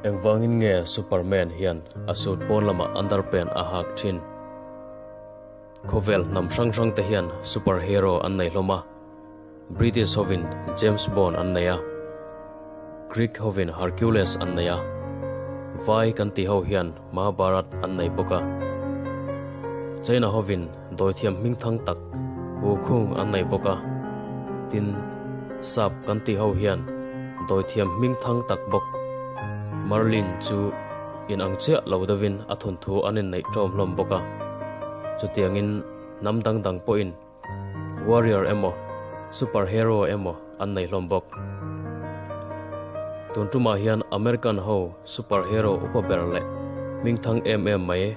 Engvangin nge Superman hian a suit pawn lamah underpant a hak thin? Khawvel hnam hrang hrang te hian superhero an nei hlawm a. British hovin James Bond an nei a. Greek hovin Hercules an nei a. Vai kan tih ho hian Mahabharat an nei bawk a. China hovin dawithiam hmingthang tak Wukong an nei bawk a. Tin, Sap kan tih ho hian dawithiam hmingthang tak bawk Merlin chu in ang chiah lo deuhin a thawnthu an inneih ṭawm hlawm bawk a. Chutiangin hnam dang dang pawhin Warrior emaw Superhero emaw an nei hlawm bawk. Tun tumah hian American ho Superhero upa ber leh hmingthang em em mai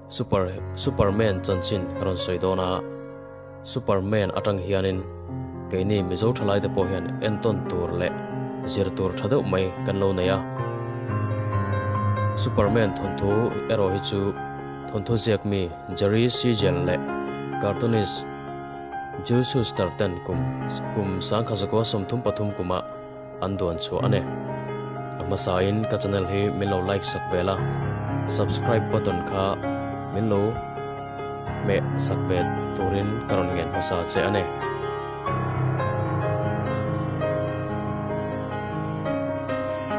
Super Superman chanchin ka rawn sawi dawn a, Superman atang hianin keini Mizo thalaite pawh hian entawn tur leh zir tur tha deuh mai kan lo nei a. Superman thawnthu erawh hi chu thawnthu ziak mi Jerry Siegel leh cartoonist Joe Shuster ten kum kum sangkha zakua 33 kuma an duan chhuah a ni. A hmasain ka channel hi min lo like sak vel a, subscribe button kha min lo hmeh sak ve turin ka rawn ngen hmasa che a ni.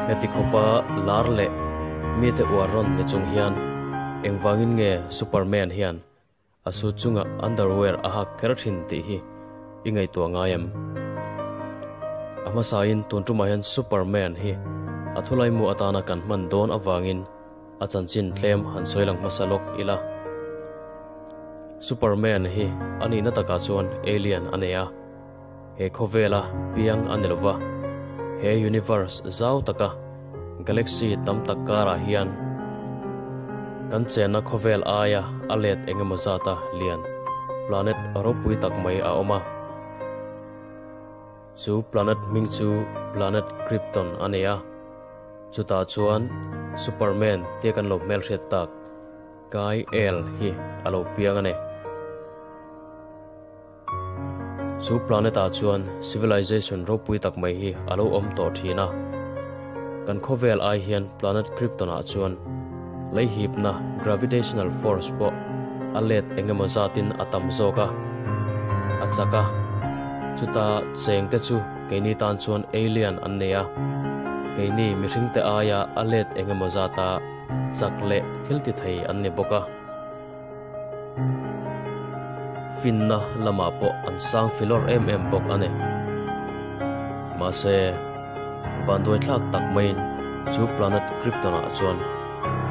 Heti khawpa lar leh mite uar rawn ni chung hian engvangin nge Superman hian A suit chungah underwear a hak kher thin tih hi i ngaihtuah ngai em? A hmasain tun tumah hian Superman hi a thulaimu atana kan hman dawn avangin a chanchin tlem han sawi lang hmasa lawk ila. Superman hi a nihna takah chuan alien a nei a, he khawvela piang a ni lova, he universe zau taka galaxy tam tak karah hian kan chenna khawvel aia a let eng emaw zata lian planet ropui tak mai a awm a. Chu planet hming chu planet Krypton a ni a, chutah chuan Superman tia kan lo hmelhriat tak Kal-El hi a lo piang a ni. Chu planet-ah chuan civilization ropui tak mai hi a lo awm tawh thin a. Kan khawvel ai hian planet Krypton-ah chuan lei hipna gravitational force pawh a let eng emaw zatin a tam zawk a, a chak a. Chuta chengte chu keini tan chuan alien an nei a, keini mihringte aia a let eng emaw zata chak leh thil ti thei an ni bawk a. Finna lamah pawh an sang filawr em em bawk a ni. Mahse, vanduai thlak tak maiin chu planet Krypton-ah chuan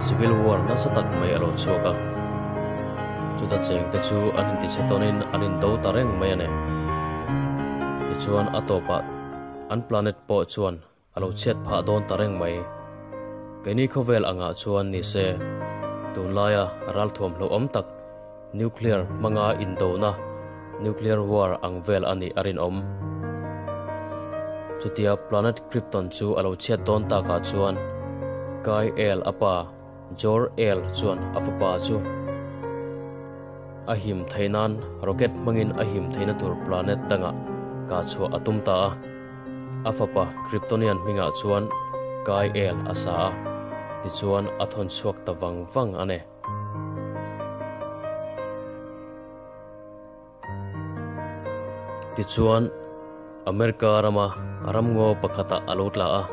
civil war nasa tak mai a lo chhuak a. Chuta chengte chu an intichhe tawnin an indo ta reng mai a ni. Tichuan a tawpah an planet pawh chuan A lo chhiat phah dawn ta reng mai. Keini khawvel angah chuan ni se, tunlaia ralthuam hlauhawm tak nuclear hmanga indona, nuclear war, ang vel a nih a rinawm. Chutia planet Krypton chu a lo chhiat dawn takah chuan Kal-El a pa Jor-El chuan a fapa chu a him theih nan rocket hmangin a him theihna tur planet dangah kah chhuah a tum ta a. A fapa Kryptonian hmingah chuan Kai-El a sa a, tichuan a thawn chhuak ta vang vang a ni. Tichuan, America rama ramngaw pakhatah a lo tla a.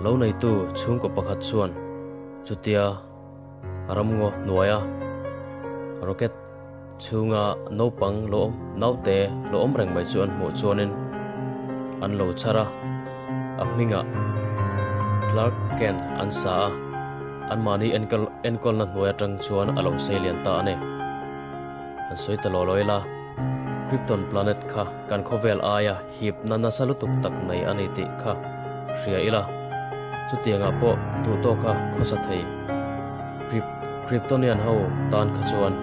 Lo neitu chhungkaw pakhat chuan chutia ramngaw hnuaia rocket chhunga naupang lo awm naute lo awm reng mai chu an hmuh chuanin an lo chhar a, a hmingah Clark Kent an sa a, anmahni enkawl enkawlna hnuai atang chuan a lo sei lian ta a ni. An sawi ta law law ila, Krypton planet kha kan khawvel aia Hipna nasa lutuk tak nei a ni tih kha hria ila, chutiangah pawh duhtawka khawsa thei Kryptonian ho tan kha chuan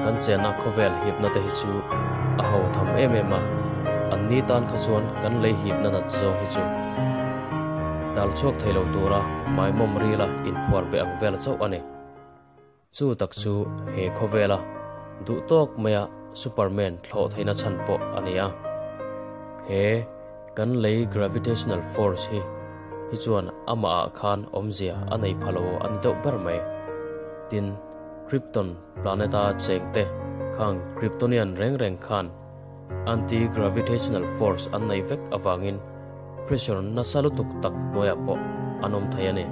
kan chenna khawvel hipna te hi chu a ho tham em em a, an ni tan kha chuan kan lei hipna nat zawng hi chu dal chhuak thei lo tura maimawm rila inphuar be ang vel chauh a ni. Chu tak chu he khawvela duh tawk maia Superman thlawh theihna chhan pawh a ni a. He kan lei gravitational force hi hi chuan amahah khan awmzia a nei pha lo a ni deuh ber mai. Tin, Krypton planet-a chengte khang Kryptonian reng reng khan anti-gravitational force an nei vek avangin pressure nasa lutuk tak hnuaiah pawh an awm thei a ni.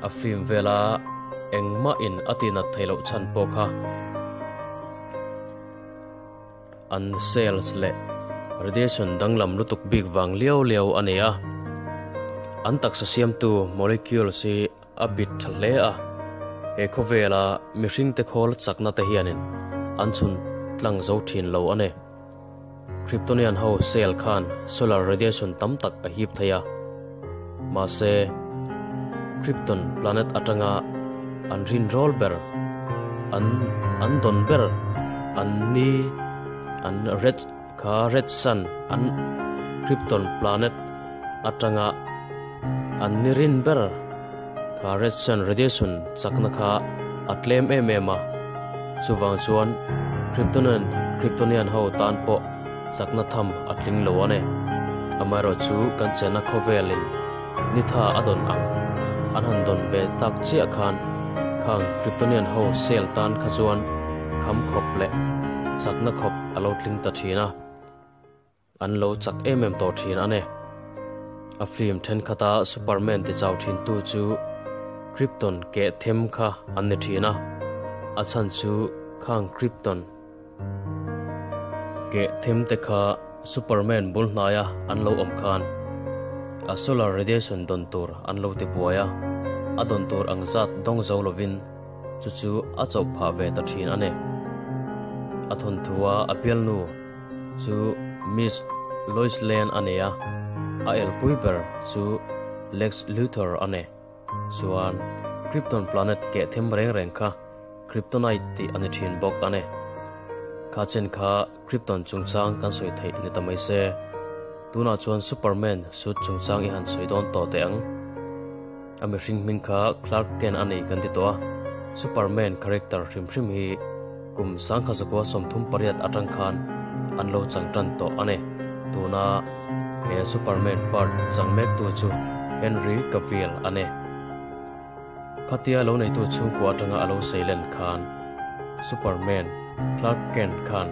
A film vela engmah in a tinat theih loh chhan pawh kha an cells leh radiation danglam lutuk bik vang liau liau a ni a. An taksa siamtu molecules hi a bit tha hle a, he khawvela mihringte khawl chakna te hianin an chhun tlang zo thin lo a ni. Kryptonian ho cell khan solar radiation tam tak a hip thei a, mahse Krypton planet atanga an rinrawl ber, an an dawn ber, an ni, an red kha red sun an Krypton planet atanga an ni rin ber kha red sun radiation chakna kha a tlem em em a, chuvang chuan Kryptonian Kryptonian ho tan pawh chakna tham a tling lo a ni. Amaherawhchu kan chenna khawvelin nitha a dawn ang an han dawn ve tak chiah khan khang Kryptonian ho cell tan kha chuan kham khawp leh chakna khawp a lo tling ta thin a. An lo chak em em tawh thin a ni. A film thenkhat a Superman ti chau thin tu chu Krypton keh them kha an ni thin a, a chhan chu khang Krypton keh them te kha Superman bul hnaia an lo awm khan a solar radiation dawn tur an lo ti buai a, a dawn tur ang zat dawng zo lovin chu chu a chauh phah ve ta thin a ni. A thawnthua a bialnu chu Miss Lois Lane a ni a, a elpui ber chu Lex Luthor a ni. Chuan Krypton planet keh them reng reng kha Kryptonite tih a ni thin bawk a ni. Kha chen kha Krypton chungchang kan sawi theih ni ta mai se. Tunah chuan Superman suit chungchang i han sawi dawn tawh teh ang. A mihring hming kha Clark Kent a ni kan ti tawh a, Superman character hrim hrim hi kum 1938 atang khan an lo chang tan tawh a ni. Tuna he Superman part chang mektu chu Henry Cavill a ni. Khatia lo neitu chhungkua atanga a lo seilen khan Superman Clark Kent khan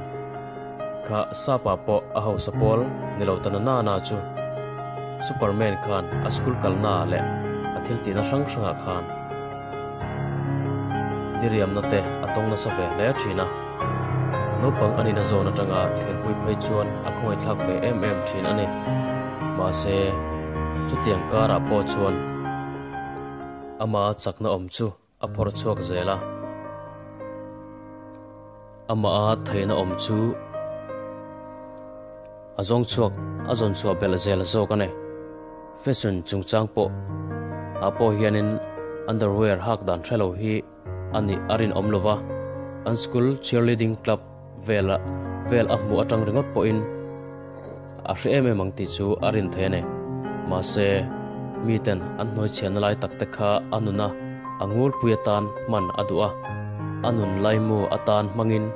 kha sapa pawh a hausa pawl ni lo ta na na chu Superman khan a school kalna leh a thil tihna hrang hrangah khan diriamna te a tawng nasa ve hle thin a. Naupang a nihna zawn atanga thirpui phei chuan a khawngaihthlak ve em em thin a ni. Mahse, chutiang karah pawh chuan ama chakna awm chu a phawrh chhuak zel a. Amaha theihna awm chu a zawng chhuak a zawn chhuah belh zel zawk a ni. Fashion chungchang pawh ah pawh hianin underwear hak dan hre lo hi a nih a rinawm lo va, an school cheerleading club vela vel a hmuh atang ringawt pawhin a hre em em ang tih chu a rin thei a ni. Mahse, miten an hnuai chhiatna lai tak te kha a nuna a ngulpui atan hman a duh a, a nun laimu atan hmangin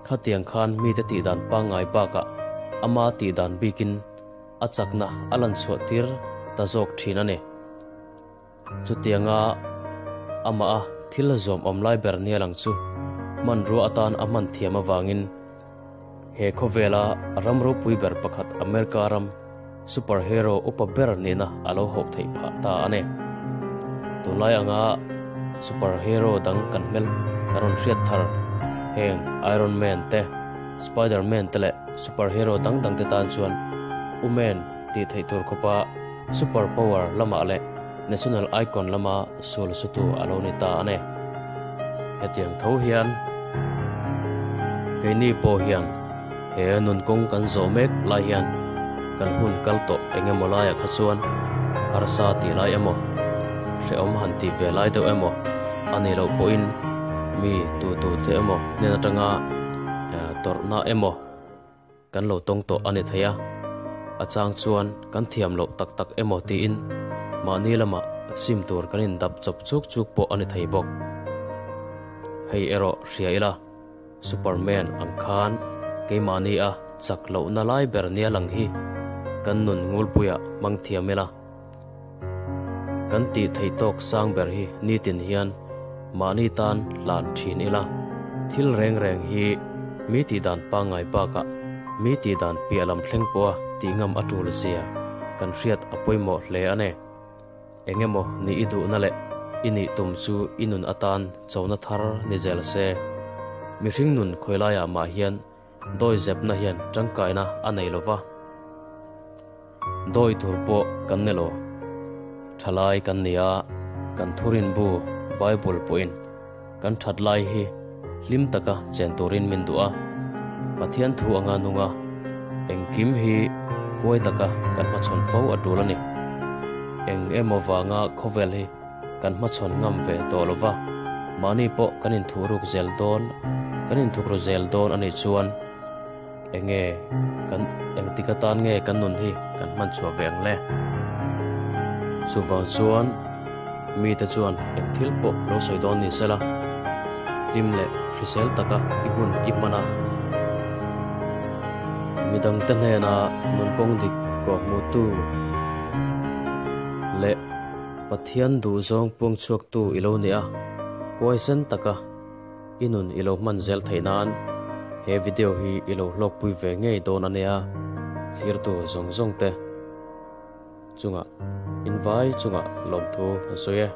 khatiang khan mite tihdan pangngai bakah ama tihdan bikin a chakna a lan chhuah tir ta zawk thin a ni. Chutianga amah a thil zawm awm lai ber nia lang chu hmanrua atan a hman thiam avangin he khawvela ram ropui ber pakhat America ram superhero upa ber nihna a lo hawk theih phah ta a ni. Tunlai anga superhero dang kan hmel kan rawn hriat thar heng Iron Man te, Spider Man te leh superhero dang dang te tan chuan Umen tih theih tur khawpa super power lamah leh national icon lama sul sutu a lo ni ta a ni. Hetiang tho hian keini pawh hian he nun kawng kan zawh mek lai hian kan hun kal tawh eng emaw laiah kha chuan harsa tih lai emaw hrehawm han tih ve lai deuh emaw a nih loh pawhin mi tu tu te emaw hnen atanga tawrhna emaw kan lo tawng tawh a ni thei a, a chang chuan kan thiam loh tak tak emaw tiin mahni lamah sim tur kan indap chawp chuk chuk pawh a ni thei bawk. Hei erawh hria ila, Superman ang khan keimahni a chak lohna lai ber nia lang hi. kan nun ngulpuiah hmang thiam ila. Kan tih theih tawk sang ber hi nitin hian mahni tan hlan thin ila. Thil reng reng hi mi tih dan pangngai bakah mi tih dan piah lam thleng pawha tih ngam a tul zia kan hriat a pawimawh hle a ni. Engemaw ni i duhna leh i nih tum chu i nun atan chona thar ni zel se. Mihring nun khawilaiah mah hian dawi zepna hian tangkaina a nei lo va. Dawi tur pawh kan ni lo. Thalai kan ni a, kan thurin bu Bible pawhin kan that lai hi hlim taka chen turin min duh a. Pathian thu anga nung a, engkim hi huai taka kan hmachhawn fo a tul a ni. Eng emaw vanga khawvel hi kan hmachhawn ngam ve tawh lo va, mahni pawh kan inthuruk zel dawn, kan inthukru zel dawn a nih chuan, Enge kan engtik atan nge kan nun hi kan hman chhuah ve ang le? Chuvang chuan mite chuan eng thil pawh lo sawi dawn ni sela, hlim leh hrisel taka i hun i hman a, midangte hnena nun kawng dik kawhhmuhtu leh Pathian duhzawng puang chhuaktu i lo nih a, huaisen taka I nun i lo hman zel theih nan he video hi i lo hlawkpui ve ngei dawn a nia, thlirtu zawng zawng te chungah invai chungah lawmthu an sawi e.